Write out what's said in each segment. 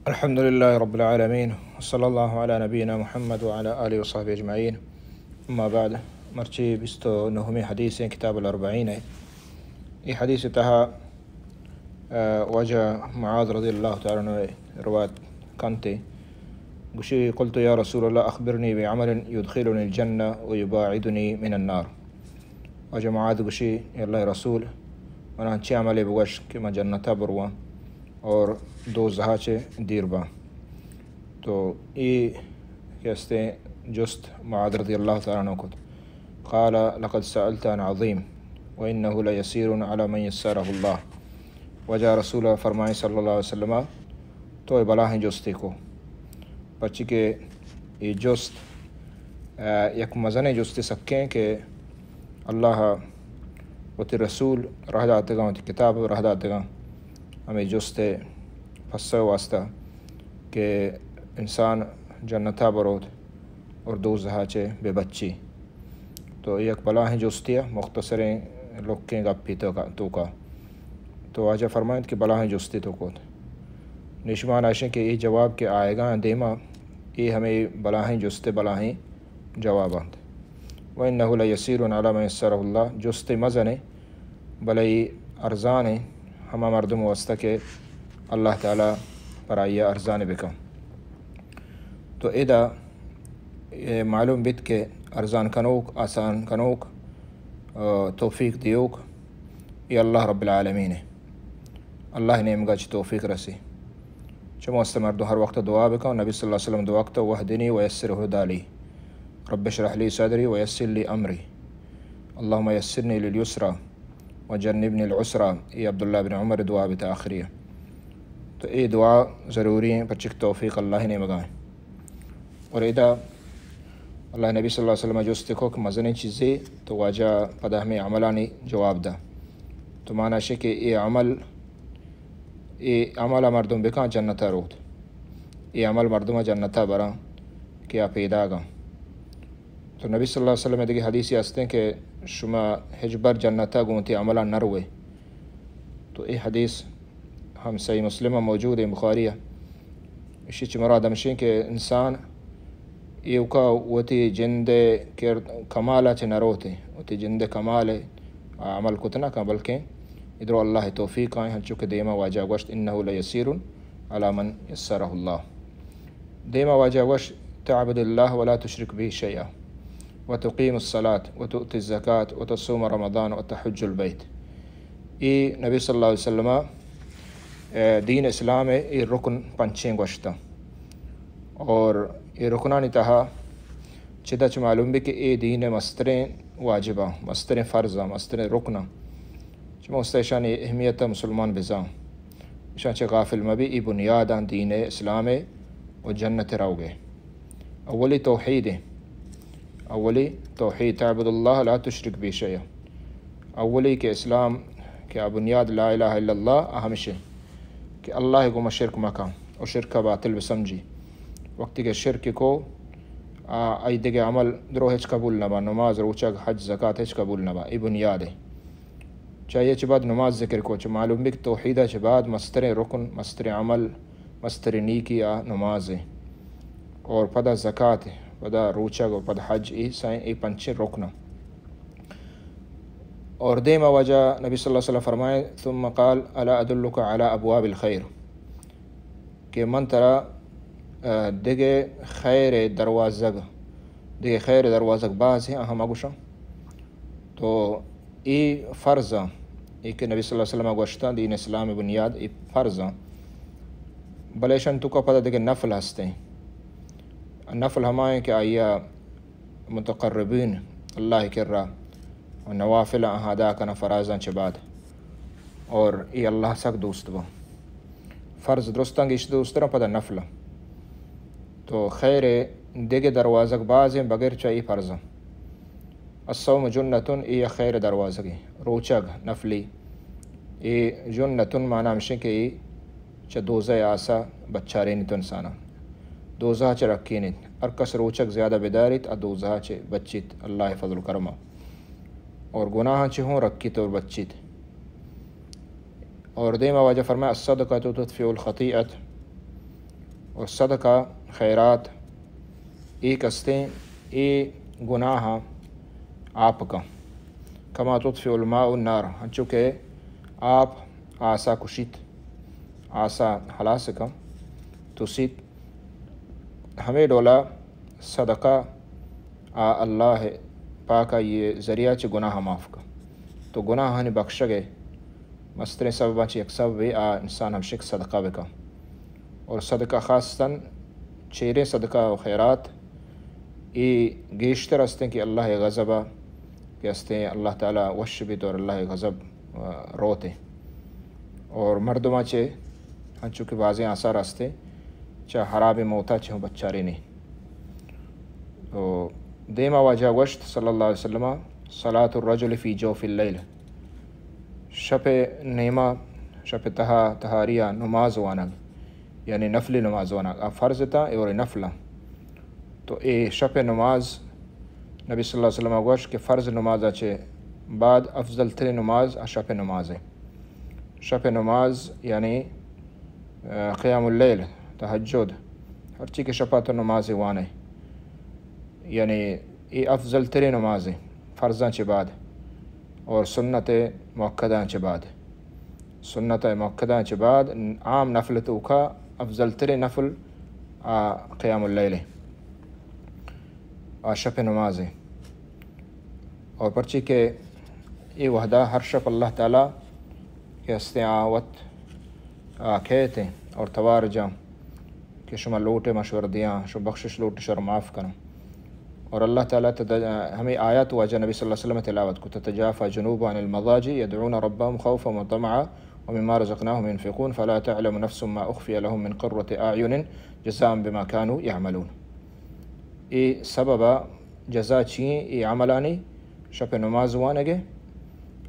الحمد لله رب العالمين، وصلى الله على نبينا محمد وعلى آله وصحبه أجمعين. أما بعد، مرچی بیست و نہمی حدیث ہیں کتاب الأربعین ہے۔ یہ حدیث تہا، آ، واجہ معاذ رضی اللہ تعالی عنہ روایت کنتے۔ گوشی، قلت يا رسول الله أخبرني بعمل يدخلني الجنة ويباعدني من النار۔ واجہ معاذ گوشی، اے اللہ رسول، منا چے عملے بگوش کہ من جنتا برواں اور دوزہا چے دیر باں۔ تو اے کہ استیں جست معاذ رضی اللہ تعالی عنہ کت۔ قال، لقد سألت عن عظيم وإنه ليسير على من يسره الله۔ واجہ رسول فرمائیں صلی اللہ علیہ وسلم، تو اے بلاہیں جستے کو، پرچی کہ اے جست، آ، یک مزنیں جستے سکیں کہ اللہ وتی رسول راہ داتگاں، وتی کتاب راہ داتگاں، ہمیں جست پسہ واسطہ کہ انسان جنتا بروت اور دوزہا چے بہ بچی۔ تو یک بلاہیں جستی ء مختصریں لکیں گپی توکا، توکا۔ تو واجہ فرمائنت کہ بلاہیں جستی تو کت۔ نشمان اشیں کہ اے جواب کہ آئیگاں دیما، اے ہمیں بلاہیں جست بلاہیں جواب انت۔ وإنه ليسير على من يسره الله، جست مزنیں، بلے اے ارزانیں ہما مردم واسطہ کہ اللہ تعالی پر آئی ارزان بکن۔ تو ادا اے معلوم بیت کہ ارزان کنوک، آسان کنوک، آ، توفیق دیوک، اے اللہ رب العالمین ہے۔ اللہ نیمگا چہ توفیق رسی۔ چمو است مردم ہر وقت دعا بکن۔ نبی صلی اللہ علیہ وسلم دعا کتا، واهدني ويسر هدى لي، رب اشرح لي صدري ويسر لي أمري، اللهم يسرني لليسرى وجنبني العسرى۔ اے عبداللہ بن عمر دعا بیتا آخری۔ تو اے دعا ضروری ہیں، پرچک توفیق اللہ نیمگا ہیں۔ اور ادا اللہ نبی صلی اللہ علیہ وسلم جست کو کہ مزنیں چیزے، تو واجہ پدا ہمیں عملانی جواب دا۔ تو مانا شے کہ اے عمل، اے عمل مردم بکاں جنتا روت۔ اے عمل مردم جنتا براں کہ آ پیداگاں۔ تو نبی صلی اللہ علیہ وسلم دیگہ حدیثی ہستیں کہ شما ہچبر جنتا گوں وتی عملان نروے۔ تو اے حدیث ہم صحیح مسلم ء موجود ہیں، بخاری ء۔ اشی چہ مراد ہمشیں کہ انسان ایوکا وتی جند ء کرد کمال ء چہ نہ روت، وتی جند ء کمال ء عمل کت نہ کن، بلکیں ادرو اللہ توفیق آئیں، ہنچو کہ دیما واجہ گوشت، انه لیسیر علی من یسره اللہ۔ دیما واجہ گوشت، تعبد اللہ ولا تشرک به شیئا وتقیم الصلاة وتؤتی الزکاة وتصوم رمضان وتحج البیت۔ اے نبی صلی اللہ علیہ وسلم ء، اے، دین اسلام ء اے رکن پنچیں گوشتاں۔ اور اے رکنانی تہا چدا چہ معلوم بی کہ اے دین ء مستریں واجباں، مستریں فرضاں، مستریں رکناں۔ چمو است ایشانی اہمیت ء مسلمان بزاں۔ ایشاں چہ غافل مبی، اے بنیاداں دین اسلام ء و جنت ء روگ ء۔ اولی توحید ء۔ اولی توحید، تعبد اللہ لا تشرک به شیئا۔ اولی کہ اسلام کہ آ بنیاد لا الہ الا اللہ آ ہمشہ کہ اللہ ء گوما شرک مکن و شرک ء باطل بسمجی۔ وقتی کہ شرک کو، آ، آئی دگہ عمل درو ہچ قبول نبا، نماز، روچگ، حج، زکات ہچ قبول نبا۔ اے بنیاد ء۔ چہ آئی ء چہ بعد نماز ذکر کو، چہ معلوم بی کہ توحید ء چہ بعد مستریں رکن، مستریں عمل، مستریں نیکی آ نماز ء۔ اور پدا زکات ء، پدا روچگ و پدا حج، اے سائیں، اے پنچیں رکن۔ اور دیما واجہ نبی صلی اللہ علیہ وسلم فرمائے، ثم قال، الا ادلک علی ابواب الخیر، کہ من ترا، آ، دگہ خیر دروازگ، دگہ خیر دروازگ باز ہیں، آہاں مگوشاں۔ تو اے فرضاں، اے کہ نبی صلی اللہ علیہ وسلم گوشتاں، دین اسلام بنیاد اے فرضاں۔ بلے ایشان توکا پدا دگہ نفل ہستیں۔ نفل ہمائیں کہ آئیا متقربین اللہ کرا و نوافل آہاں ادا کناں فرائضاں چہ بعد۔ اور اے اللہ سک دوست باں۔ فرض درستاں گیش دوست تراں پدا نفل۔ تو خیر دگہ دروازگ بازیں بغیر چہ اے فرضاں۔ الصوم جنتن، اے یک خیر دروازگے۔ روچگ نفلی۔ اے جنتن معنی ہمشیں کہ اے چہ دوزہ آسا بچارینیت انساناں۔ دوزہ چہ رکینیت۔ ہر کس روچگ زیادہ بداریت، آ دوزہ چہ بچیت اللہ فضل کرما۔ اور گناہاں چہ ہوں رکیت اور بچیت۔ اور دیما واجہ فرمائے، الصدقة تطفئ الخطیئة، اور صدقہ، خیرات، اے کستیں، اے گناہ آپ کن۔ کما تطفئ الماء النار، انچو کہ آپ آسا کشیت، آسا ہلاس کن، تسیت، ہمے ڈولا صدقہ آ اللہ پاک آئی ذریعہ چہ گناہ معاف کن۔ تو گناہانی بخشگ ء مستریں سبباں چہ یک سببے آ انسان ہمشک صدقہ بکن۔ اور صدقہ خاصتاً چیریں صدقہ و خیرات اے گیشتر استیں کہ اللہ غضب کہ استیں، اللہ تعالی وش بیت اور اللہ غضب، آ، روت۔ اور مردماں چہ انچو کہ بازیں آثار استیں، چہ حراب موتا چہ ہوں بچارینی۔ تو دیما واجہ گوشت صلی اللہ علیہ وسلم، صلاة الرجل فی جوف اللیل، شپ نیما، شپ تہا، تہاریا نماز وانگ، یعنی نفلی نماز وانگ، آ فرض تا اے اور نفل۔ تو اے شپ نماز، نبی صلی اللہ علیہ وسلم گوشت کہ فرض نماز چہ بعد افضل ترین نماز آ شپ نماز ہے۔ شپ نماز یعنی، آ، قیام اللیل، تہجد، ہرچی کہ شپا تو نماز وانے، یعنی اے افضل ترین نماز ہے فرضاں چہ بعد اور سنت مؤکداں چہ بعد۔ سنت مؤکداں چہ بعد عام نفل توکا افضل ترین نفل آ قیام اللیل ہے، آ شپ نماز ہے۔ اور پرچی کہ اے وہدا ہر شپ اللہ تعالی کہ ہستیں آ وت آ کہتے اور توار جاں کہ شما لوٹے مشور دیاں، شما بخشش لوٹے شر معاف کناں۔ اور اللہ تعالی تد-، ہمیں آیات واجہ نبی صلی اللہ علیہ وسلم تلاوت کو، تتجافى جنوبهم عن المضاجع يدعون ربهم خوفا وطمعا ومما رزقناهم ينفقون فلا تعلم نفس ما أخفي لهم من قرة أعين جزاء بما كانوا يعملون۔ اے سبب جزا چی ایں؟ اے عملانی شپ نماز وانگے،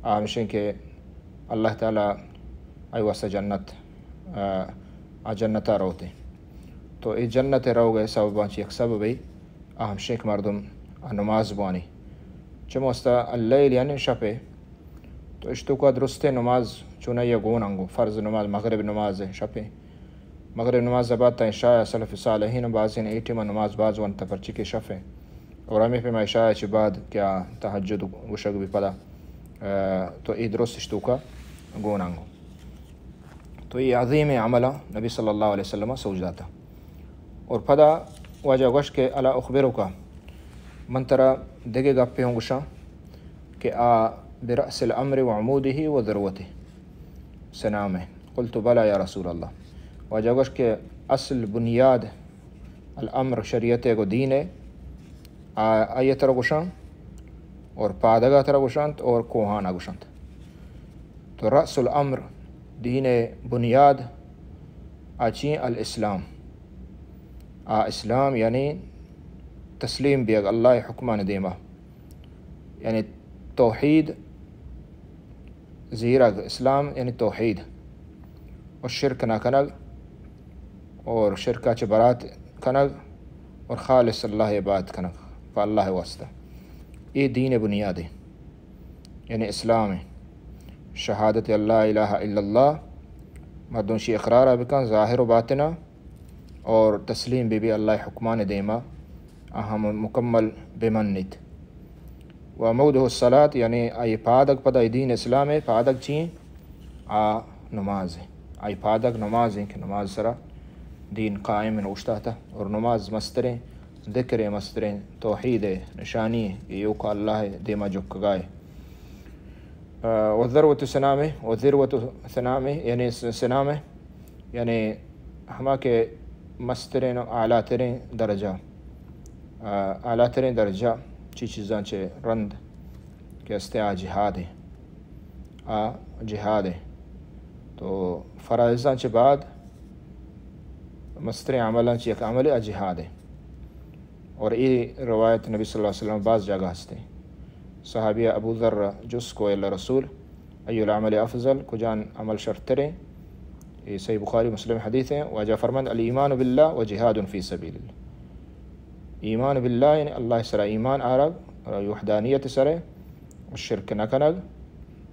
آ ہمشیں کہ اللہ تعالی آئی واسطہ جنت، آ، آ جنتا روتے۔ تو اے جنت روگ سبباں چی یک سببے، آ ہمشیں کہ مردم آ نماز بوانی۔ چموستا اللیل یعنی شپے، تو اشتوکا درستیں نماز چونائی گون انگو، فرض نماز، مغرب نماز شپے۔ مغرب نماز بعد تا عشاء سلف صالحین بازیں اے ٹیما نماز باز ونتا پرچی کہ شپے۔ اور ہمیں پہ عشاء چہ بعد کیا تہجد گوشگ بھی پدا، آ، تو اے درست اشتوکا گون انگو۔ تو اے عظیم عمل نبی صلی اللہ علیہ وسلم سوج داتا۔ اور پدا واجہ گوشت کہ الا اخبرک، من ترا دگہ گپے ہوں گوشاں کہ آ برأس الامر وعموده وذروته سنامه۔ قلت بلی یا رسول اللہ۔ واجہ گوشت کہ اصل بنیاد الامر شریعت گو دین ہے، آ، آئی ترا گوشاں اور پادگا ترا گوشانت اور کوہانا گوشانت۔ تو رأس الامر، دین بنیاد، آ چی ایں؟ الاسلام۔ آ اسلام یعنی تسلیم بیگ اللہ حکمان دیما، یعنی توحید زیرگ، اسلام یعنی توحید، اور شرک نہ کنگ، اور شرکا چہ برات کنگ، اور خالص اللہ عبادت کنگ، پہ اللہ واسطہ۔ اے دین بنیاد ہے۔ یعنی اسلام ہے۔ شہادت اللہ الہ الا اللہ، مردم شی اقرار بکن ظاہر و باطنا، اور تسلیم بہ بی اللہ حکمان دیما، آہاں مکمل بمنیت۔ و عموده الصلاة، یعنی آئی پادگ پدا دین اسلام ہے، پادگ چی ایں؟ آ نماز ہے۔ آئی پادگ نماز ہے کہ نماز سرا دین قائم نوشتاتا، اور نماز مستریں ذکر ہے، مستریں توحید ہے، نشانی ہے کہ ایوکا اللہ دیما جھکگا ہے۔ آ، و ذروة سنامه، و ذروة سنامه، یعنی س-، سنامه، یعنی ہما کہ مسترین و اعلیٰ ترین درجہ، آ، اعلیٰ ترین درجہ چی چیزاں چہ رند کہ استیں آ جہاد ہے۔ آ جہاد ہے۔ تو فرائضاں چہ بعد مسترین عملاں چہ یک عمل آ جہاد ہے۔ اور اے روایت نبی صلی اللہ علیہ وسلم باز جاگہ ہستے۔ صحابی ابو ذر جست کو، اے اللہ رسول، ای العمل افضل، کجان عمل شرتریں؟ اے صحیح بخاری مسلم حدیث ہیں۔ واجہ فرمند، الایمان باللہ و جہاد فی سبیل اللہ۔ ایمان باللہ یعنی اللہ سرا ایمان آرگ، وحدانیت سرا، شرک نہ کنگ،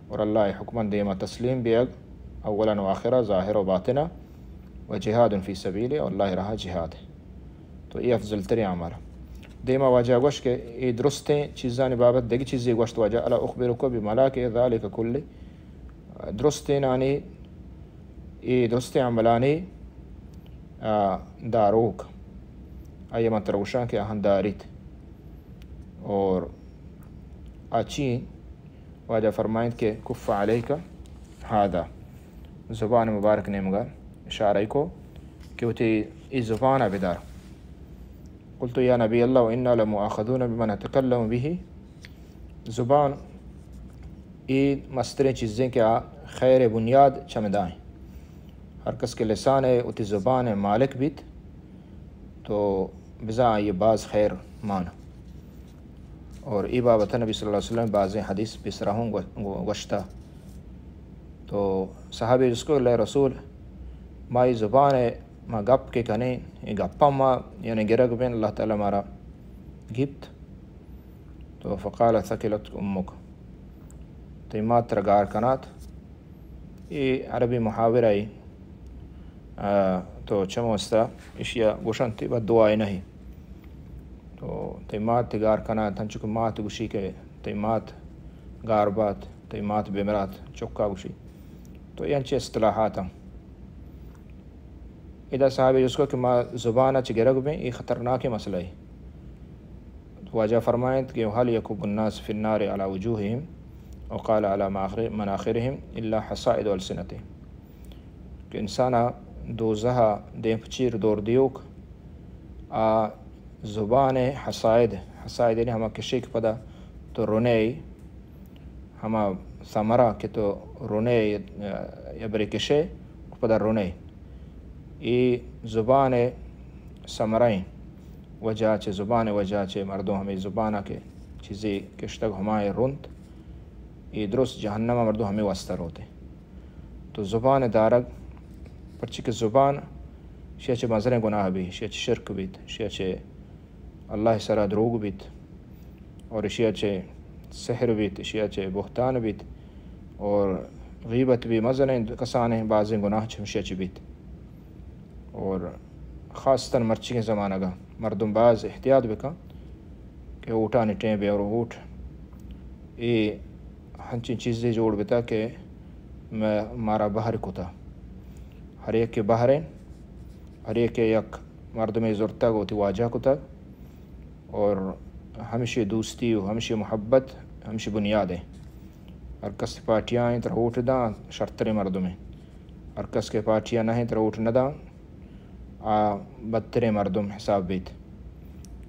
اور اللہ حکمان دیما تسلیم بیگ، اولاً و آخرا، ظاہر و باطنا، و جہاد فی سبیلہ، و اللہ راہ جہاد۔ تو اے افضل ترین عمل۔ دیما واجہ گوشت کہ اے درستیں چیزانی بابت دگہ چیزے گوشت واجہ، الا اخبرک بملاکہ ذلک کلہ، درستینانی، اے درستیں عملانی، آ، داروک، آئی من ترا گوشاں کہ آہاں داریت۔ اور آ چی واجہ فرمائنت کہ کف علیک ہذا، زبان مبارک نیمگا اشارہ کو کہ وتی اے زبان بدار۔ قلت یا نبی اللہ و انا لمؤاخذون بما نتکلم به، زبان اے مستریں چیزیں کہ آ خیر بنیاد چمدائیں۔ ہر کس کہ لسان وتی زبان مالک بیت، تو بزاں آئی باز خیر مان۔ اور اے بابت نبی صلی اللہ علیہ وسلم بازیں حدیث پیسرا ہوں گو-، گو-، گوشتا۔ تو صحابی جست کو، اللہ رسول، ما اے زبان ما گپ کہ کنیں، اے گپاں ما یعنی گرگ بیں، اللہ تعالی مارا گپت۔ تو فقال ثکلتک امک، تئی مات ترا گار کنات۔ اے عربی محاورہ ای، آ، تو چموستا اشیا گوشنت بد دعائے نہیں۔ تو تئی مات تئی گار کنات، ہنچو کہ مات گوشی کہ تئی مات گار بات، تئی مات بمرات، چکا گوشی۔ تو اے انچیں اصطلاحات ہم۔ ادا صحابی جست کو کہ ما زبان چہ گرگ بیں، اے خطرناکیں مسئلہ ہے۔ واجہ فرمائنت کہ هل يكب الناس في النار على وجوههم، او قال على ماخر-، مناخرهم، الا حصائد السنتهم۔ کہ انسانا دوزہا دیم پہ چیر دور دیوک، آ زبان حصائد، حصائد یعنی ہما کشے کہ پدا تو رنے، ہما ثمرہ کہ تو رنے یا برے کشے، پدا رنے۔ اے زبان ثمرہ ایں، وجہ چہ زبان وجہ چہ مردم ہمے زبانا کہ چیزے کشتگ ہمائے رنت، اے درست جہنم مردم ہمے واسطہ روتے۔ تو زبان دارگ، پرچی کہ زبان شیا چہ مزنیں گناہ بی، شیا چہ شرک بیت، شیا چہ اللہ سرا دروگ بیت، اور اشیا چہ سحر بیت، اشیا چہ بہتان بیت، اور غیبت بی، مزنیں کسانیں بازیں گناہ چہ ہمشیا چہ بیت۔ اور خاصتاً مرچیگیں زمانگا مردم باز احتیاط بکن کہ ووٹانی ٹیم بی اور ووٹ اے ہنچیں چیزے جوڑ بتا کہ م-، مارا بہر کتا۔ ہر یکے بہریں، ہر یکے یک مردمے زرتگ وتی واجہ کتگ، اور ہمشی دوستی و ہمشی محبت ہمشی بنیاد ایں۔ ہر کس پارٹیاں ایں ترا ووٹ داں، شرتریں مردمے۔ ہر کس کہ پارٹیاں نہ ایں ترا ووٹ نہ داں، آ بدتریں مردم حساب بیت۔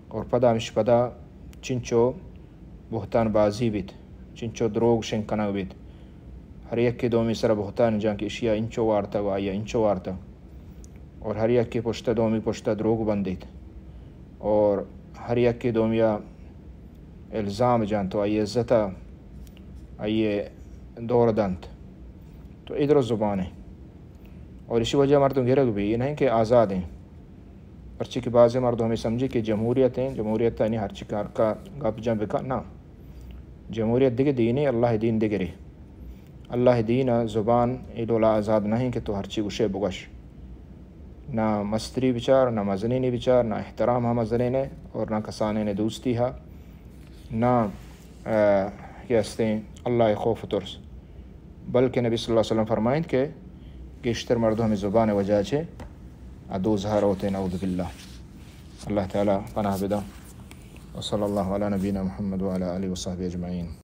اور پدا ہمش پدا چنچو بہتان بازی بیت، چنچو دروگ شنگ کنگ بیت۔ ہر یکے دومی سرا بہتان جاں کہ اشیا انچو وارتگ و آئیا انچو وارتگ۔ اور ہر یکے پشتا دومی پشتا دروگ بندیت۔ اور ہر یکے دومیا الزام جنت و آئی عزتا آئی دور دنت۔ تو اے درست زبان ایں۔ اور اشی وجہ مردم گرگ بی، اے نہ ایں کہ آزاد ایں۔ پرچی کہ بازیں مردم ہمے سمجھی کہ جمہوریت ایں، جمہوریت یعنی ہرچی کار کا گپ جن بکن، نہ۔ جمہوریت دگہ دینے، اللہ دین دگرے۔ اللہ دین ء زبان اے ڈولا آزاد نہ ایں کہ تو ہرچی گوشے بگوش۔ نہ مستری بچار، نہ مزنینی بچار، نہ احترام ہم مزنینے اور نہ کسانین دوستی ہا، نہ، آ، کہ استیں اللہ خوف و ترس۔ بلکہ نبی صلی اللہ علیہ وسلم فرمائنت کہ گیشتر مردم ہمیں زبان وجہ چے آ دوزہ روتے، نعوذ باللہ۔ اللہ تعالی پناہ بداں۔ وصلی اللہ علی نبینا محمد وعلی آلہ وصحبہ اجمعین۔